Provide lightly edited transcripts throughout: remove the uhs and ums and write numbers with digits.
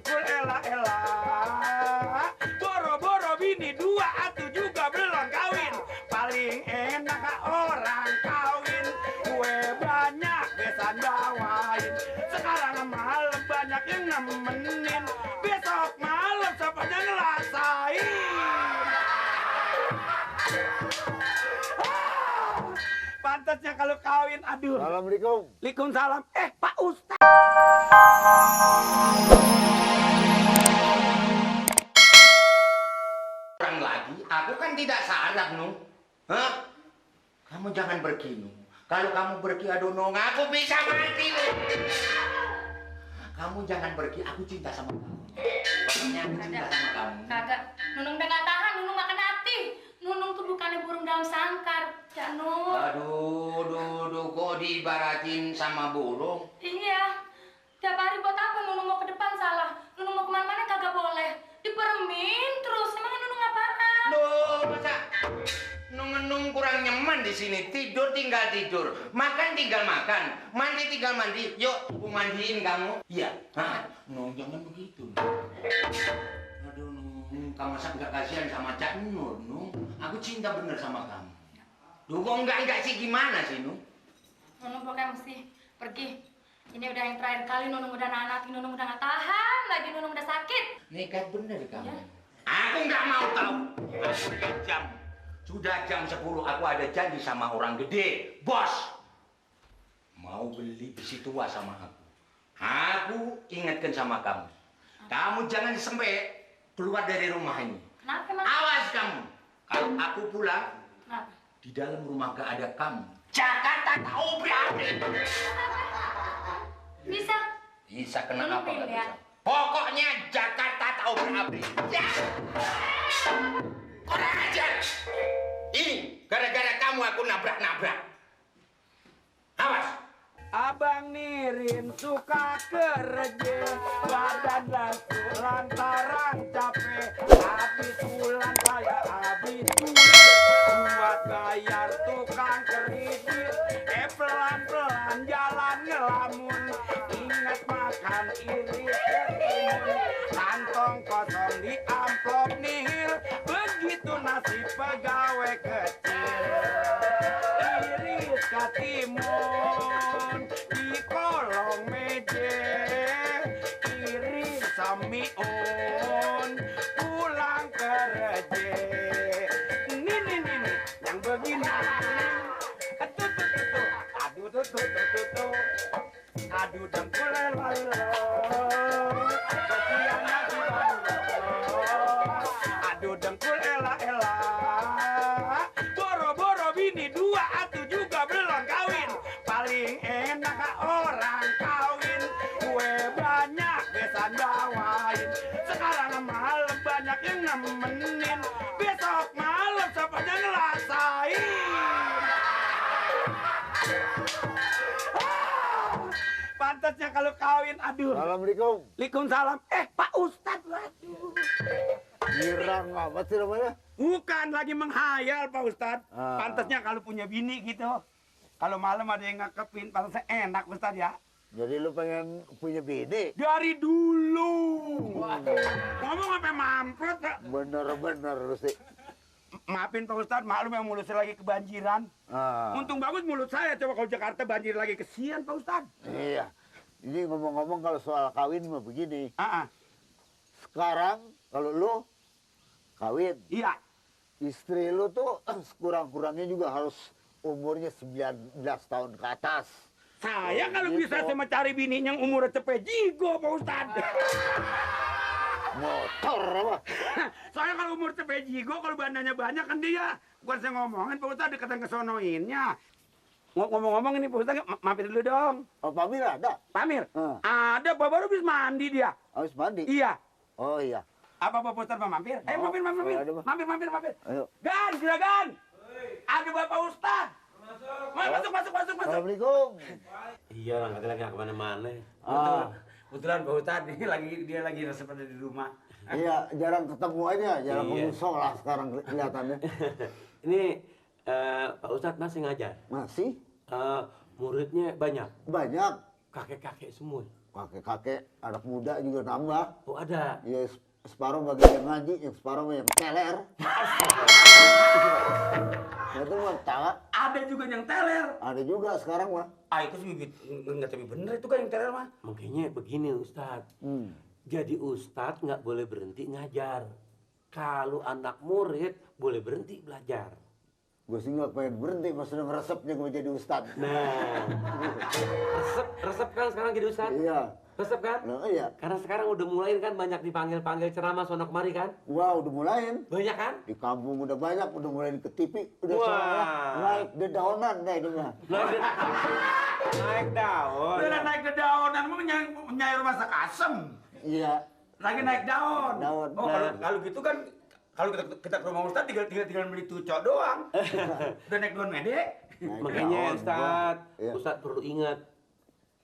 dengkul ela-ela. Boro-boro bini dua atuh juga belum kawin. Paling enak orang kawin. Kue banyak besan bawain. Sekarang malam banyak yang nemenin. Besok malam siapanya ngerasain. Pantasnya kalau kawin, aduh. Assalamualaikum. Waalaikumsalam. Pak Ustaz. Orang lagi, aku kan tidak sarap, Nung. Hah? Kamu jangan pergi, Nung. Kalau kamu pergi, aduh, Nung, aku bisa mati, Nung. Kamu jangan pergi, aku cinta sama kamu. Pokoknya aku cinta sama kamu. Kagak, Nunung udah gak tahan, Nunung makan hati. Nunung tuh bukannya burung dalam sangkar, Cak Nun. Aduh, kok diibaratin sama burung? Iya, tiap hari buat apa Nunung mau ke depan salah? Nunung mau kemana-mana kagak boleh. Diperemin terus, emangnya Nunung apaan? Loh, masa Nung kurang nyaman di sini. Tidur tinggal tidur, makan tinggal makan, mandi tinggal mandi. Yuk, aku mandiin kamu. Iya. Hah? Nung, jangan begitu. Aduh, Nung, kamu masa nggak kasihan sama Cak Nur, Nung? Aku cinta bener sama kamu. Duh, kok enggak sih, gimana sih, Nung? Nunung pokoknya mesti pergi. Ini udah yang terakhir kali Nunung udah nanak, Nunung udah gak tahan lagi, Nunung udah sakit. Nekat bener kamu. Ya. Aku nggak mau tahu. Aku lihat jam. Sudah jam 10, aku ada janji sama orang gede, bos. Mau beli besi tua sama aku. Aku ingatkan sama kamu. Kamu jangan sampai keluar dari rumah ini. Kenapa emang? Awas kamu. Kalau aku pulang, Kenapa? di dalam rumah gak ada kamu. Jakarta tahu berani. Bisa? Bisa kena Nunung apa nggak pilih ya. bisa. Pokoknya Jakarta tahu berapi. Ya. Kurang ajar. Ini gara-gara kamu aku nabrak-nabrak. Awas. Abang Nirin suka kerja, badan lesu lantaran capek. Habis bulan saya habis duit buat bayar tukang kredit. Pelan-pelan jalan ngelamun, ingat makan iris ketimun. Kantong kosong di amplop nihil, begitu nasib pegawai kecil. Iris ketimun di kolong meja, iris samiun pulang kerja. Nih, yang begini. Aduh dengkul lelo, kesian nasi aduh dengkul ela-ela. Boro-boro bini dua atuh juga belum kawin. Paling enak orang kawin. Kue banyak besan bawain. Sekarang malam banyak yang nemenin. Besok malam siapanya ngerasain. Pantasnya kalau kawin, aduh. Assalamualaikum. Waalaikumsalam. Pak Ustaz, waduh. Girang apa sih namanya? Bukan lagi menghayal, Pak Ustaz. Ah. Pantasnya kalau punya bini gitu. Kalau malam ada yang ngakepin, pantasnya enak, Ustaz ya. Jadi lu pengen punya bini? Dari dulu. Ngomong sampai mampet, Pak. Bener-bener lu sih. Maafin Pak Ustaz, maklum yang mulutnya lagi kebanjiran. Untung bagus mulut saya, coba kalau Jakarta banjir lagi, kesian Pak Ustaz. Iya. Ini ngomong-ngomong kalau soal kawin mah begini. Sekarang Kalau lu kawin, iya. istri lu tuh sekurang-kurangnya juga harus umurnya 19 tahun ke atas. Saya kalau gitu. bisa saya cari bini yang umurnya cepet jigo, Pak Ustaz. Motor apa? Soalnya kalau umur cepet jigo, kalau bandanya banyak kan dia. Bukan saya ngomongin, Pak Ustaz, deketan kesonoinnya. Ngomong-ngomong ini Pak Ustaz, mampir dulu dong. Oh, Pamir ada? Pamir? Ada, baru habis mandi dia. Habis mandi? Iya. Oh iya. Apa Bapak Ustaz mau mampir? Mampir. Mampir. Ayo. Gan, silakan. Ada Bapak Ustaz. Masuk. Assalamualaikum. Iya, orang katanya nggak kemana-mana. Kebetulan Pak Ustaz ini dia lagi seperti di rumah. Iya, jarang ketemu aja, jarang Iya. ke musola sekarang kelihatannya. Ini Pak Ustadz masih ngajar. Masih? Muridnya banyak. Banyak. kakek-kakek semua. Kakek-kakek, anak muda juga nambah. Oh ada. Ya separuh bagi yang ngaji, yang separuh yang teler. Itu mah tahu. Ada juga yang teler. Ada juga sekarang mah. Ah itu sih nggak tapi bener itu kan yang teler mah. Makanya begini Ustadz. Jadi Ustadz nggak boleh berhenti ngajar. Kalau anak murid boleh berhenti belajar. Gue sih nggak pengen berhenti pas udah ngeresepnya gue jadi ustadz. Nah, resep kan sekarang jadi Ustadz? Iya. Resep kan? Nah, iya. Karena sekarang udah mulai kan banyak dipanggil-panggil ceramah sono kemari kan? Wah, udah mulain. Banyak kan? Di kampung udah banyak, udah mulai ke TV, udah Wah. seolah naik dedaunan deh itu mah. Naik daun. Udah naik ke daunan mau nyai masak asem. Iya. Lagi naik daun. Daun. Oh kalau gitu kan kalau kita ke rumah Ustadz tinggal beli tucok doang. Udah naik daun mede. Naik Makanya daun, Ustadz, Iya. Ustadz perlu ingat.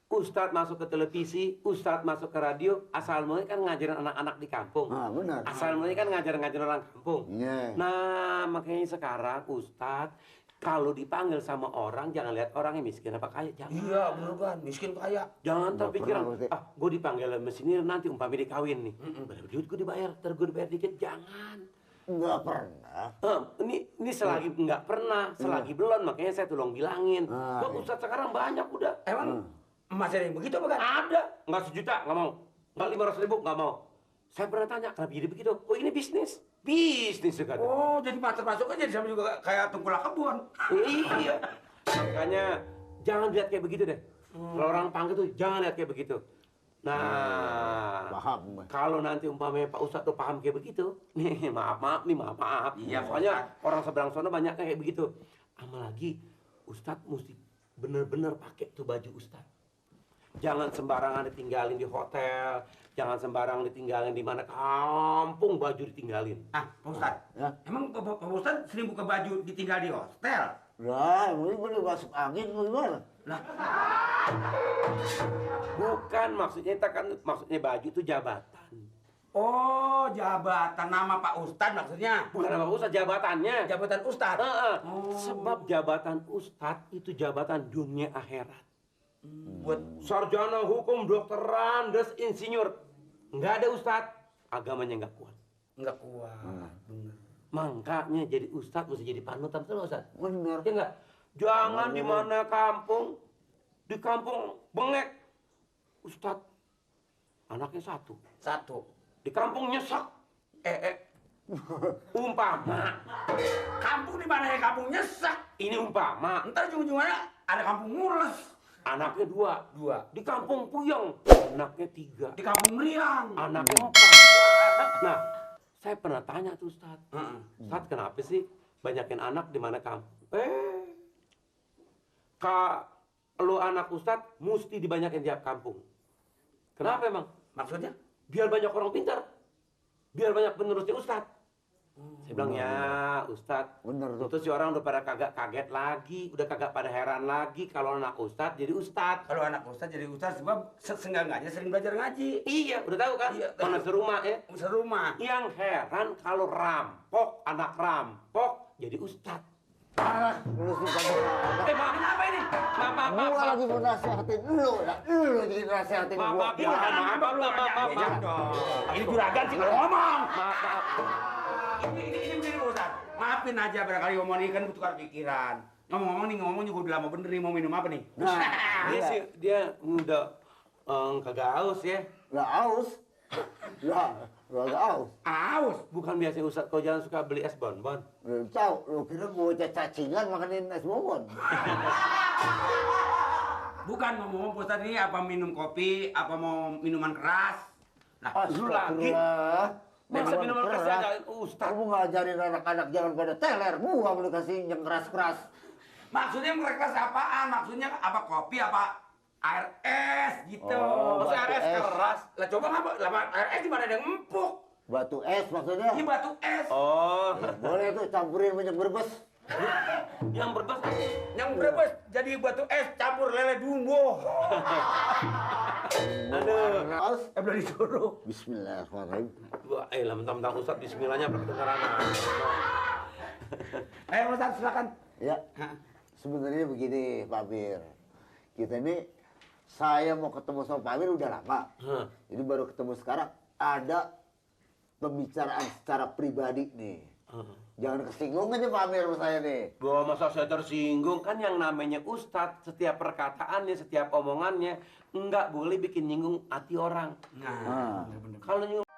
Ustadz masuk ke televisi, Ustadz masuk ke radio, asal mulai kan ngajarin anak-anak di kampung. Ah, benar. Asal mulai kan ngajarin orang kampung. Iya. Nah, makanya sekarang Ustadz, kalau dipanggil sama orang, jangan lihat orangnya miskin apa kaya. Jangan. Iya bener kan, miskin kaya. Jangan Nggak terpikiran, pernah, Bos. gue dipanggil mesinir nanti umpamanya dikawin nih. Berapa duit gue dibayar, ntar gue dibayar dikit. Jangan. Nggak pernah. Ini selagi nggak pernah, selagi belum, makanya saya tolong bilangin. Ah, Kok iya. Ustadz sekarang banyak udah. Emang masih ada yang begitu apa kan? Ada, nggak sejuta, nggak mau. Nggak 500.000, nggak mau. Saya pernah tanya, kenapa jadi begitu? Oh ini bisnis. Bisnis sekarang. Oh jadi masuk aja sama juga kayak tengkulak kebun. Iya. Makanya jangan lihat kayak begitu deh. Kalau orang panggil tuh jangan lihat kayak begitu. Nah, Paham. kalau nanti umpamanya Pak Ustadz tuh paham kayak begitu, nih maaf. Iya, Soalnya Pak. orang seberang sana banyak kayak begitu. Apalagi Ustadz mesti bener-bener pakai tuh baju Ustadz. Jangan sembarangan ditinggalin di hotel, jangan sembarangan ditinggalin di mana kampung baju ditinggalin. Ah Pak Ustadz, Ya. emang Pak Ustadz sering buka baju ditinggal di hostel? Lah, ini boleh masuk angin gimana? Lah, Bukan maksudnya maksudnya baju itu jabatan. oh jabatan nama Pak Ustadz maksudnya? Bukan apa Ustadz, jabatannya. Jabatan Ustadz? Oh. Sebab jabatan Ustadz itu jabatan dunia akhirat. Buat Sarjana hukum, dokteran, des insinyur. Nggak ada Ustadz, agamanya nggak kuat. nggak kuat. Bener. Makanya jadi Ustadz mesti jadi panutan terus Ustadz. Bener. Ya nggak? Jangan di mana kampung, di kampung bengek. Ustadz, anaknya satu. Satu. Di kampung nyesek. Umpama. Kampung di mana ya kampung nyesek? Ini umpama. Ntar ujung-ujungnya ada kampung ngules. Anaknya dua. Dua. Di kampung puyeng. Anaknya tiga. Di kampung meriang. Anaknya empat. Nah, saya pernah tanya tuh Ustadz. Ustadz kenapa sih banyakin anak di mana kampung? Kalau anak Ustadz mesti dibanyakin tiap kampung. Kenapa emang? Maksudnya? Biar banyak orang pintar. Biar banyak penerusnya Ustadz. Saya bilang ya Ustadz. Bener tuh. Terus si orang udah pada kagak kaget lagi, udah kagak pada heran lagi kalau anak Ustadz jadi Ustadz. Kalau anak Ustadz jadi Ustadz sebab seenggak-enggaknya sering belajar ngaji. Iya, udah tahu kan? Iya. Mana serumah ya? Serumah. Yang heran kalau rampok, anak rampok jadi Ustadz. Ah, lu sih kagak. Maaf, kenapa ini? Maaf. Gua lagi mau nasihatin lu, ya. Lu jadi nasihatin Maaf, gua. maaf, maaf. Jangan dong. Ini juragan sih kalau ngomong. Maaf. Ini begini Pak Ustadz. Maafin aja barangkali ngomong ini kan butuh pikiran. Ngomong juga udah lama bener nih mau minum apa nih? Nah, Dia iya. sih, dia udah kagak haus ya. Nggak aus. Ya, nggak aus. Aus. Bukan biasa Ustadz kau jangan suka beli es bonbon. Lu tahu, lu kira gua cacingan makanin es bonbon. Bukan ngomong Pak Ustadz ini apa minum kopi, apa mau minuman keras. Nah, Lu lagi? Astagfirullah. Masa minuman keras keras? diajarin Ustadz? Kamu ngajarin anak-anak jangan pada teler. Gua boleh kasih yang keras-keras. maksudnya mereka apaan? Maksudnya apa kopi apa air es gitu. Oh, Maksudnya air es batu es. keras. Lah coba ngapa? Lah air es di mana ada yang empuk? Batu es maksudnya. Ini batu es. Oh, Ya, boleh tuh campurin minyak berbes. yang berbes. Yang berbes jadi batu es campur lele dumbo. Aduh. Aus. Belum disuruh. Bismillahirrahmanirrahim. Wah, mentang-mentang Ustadz bismillahnya berkedengaran. Ayo Ustadz silakan. Ya, sebenarnya begini Pak Bir. Kita ini saya mau ketemu sama Pak Amir udah lama. Hah. Jadi baru ketemu sekarang. Ada pembicaraan secara pribadi nih. Jangan kesinggung aja Pak Amir sama saya nih. Bahwa masa saya tersinggung, kan yang namanya Ustadz, setiap perkataannya, setiap omongannya nggak boleh bikin nyinggung hati orang. Nah, Kalau nyinggung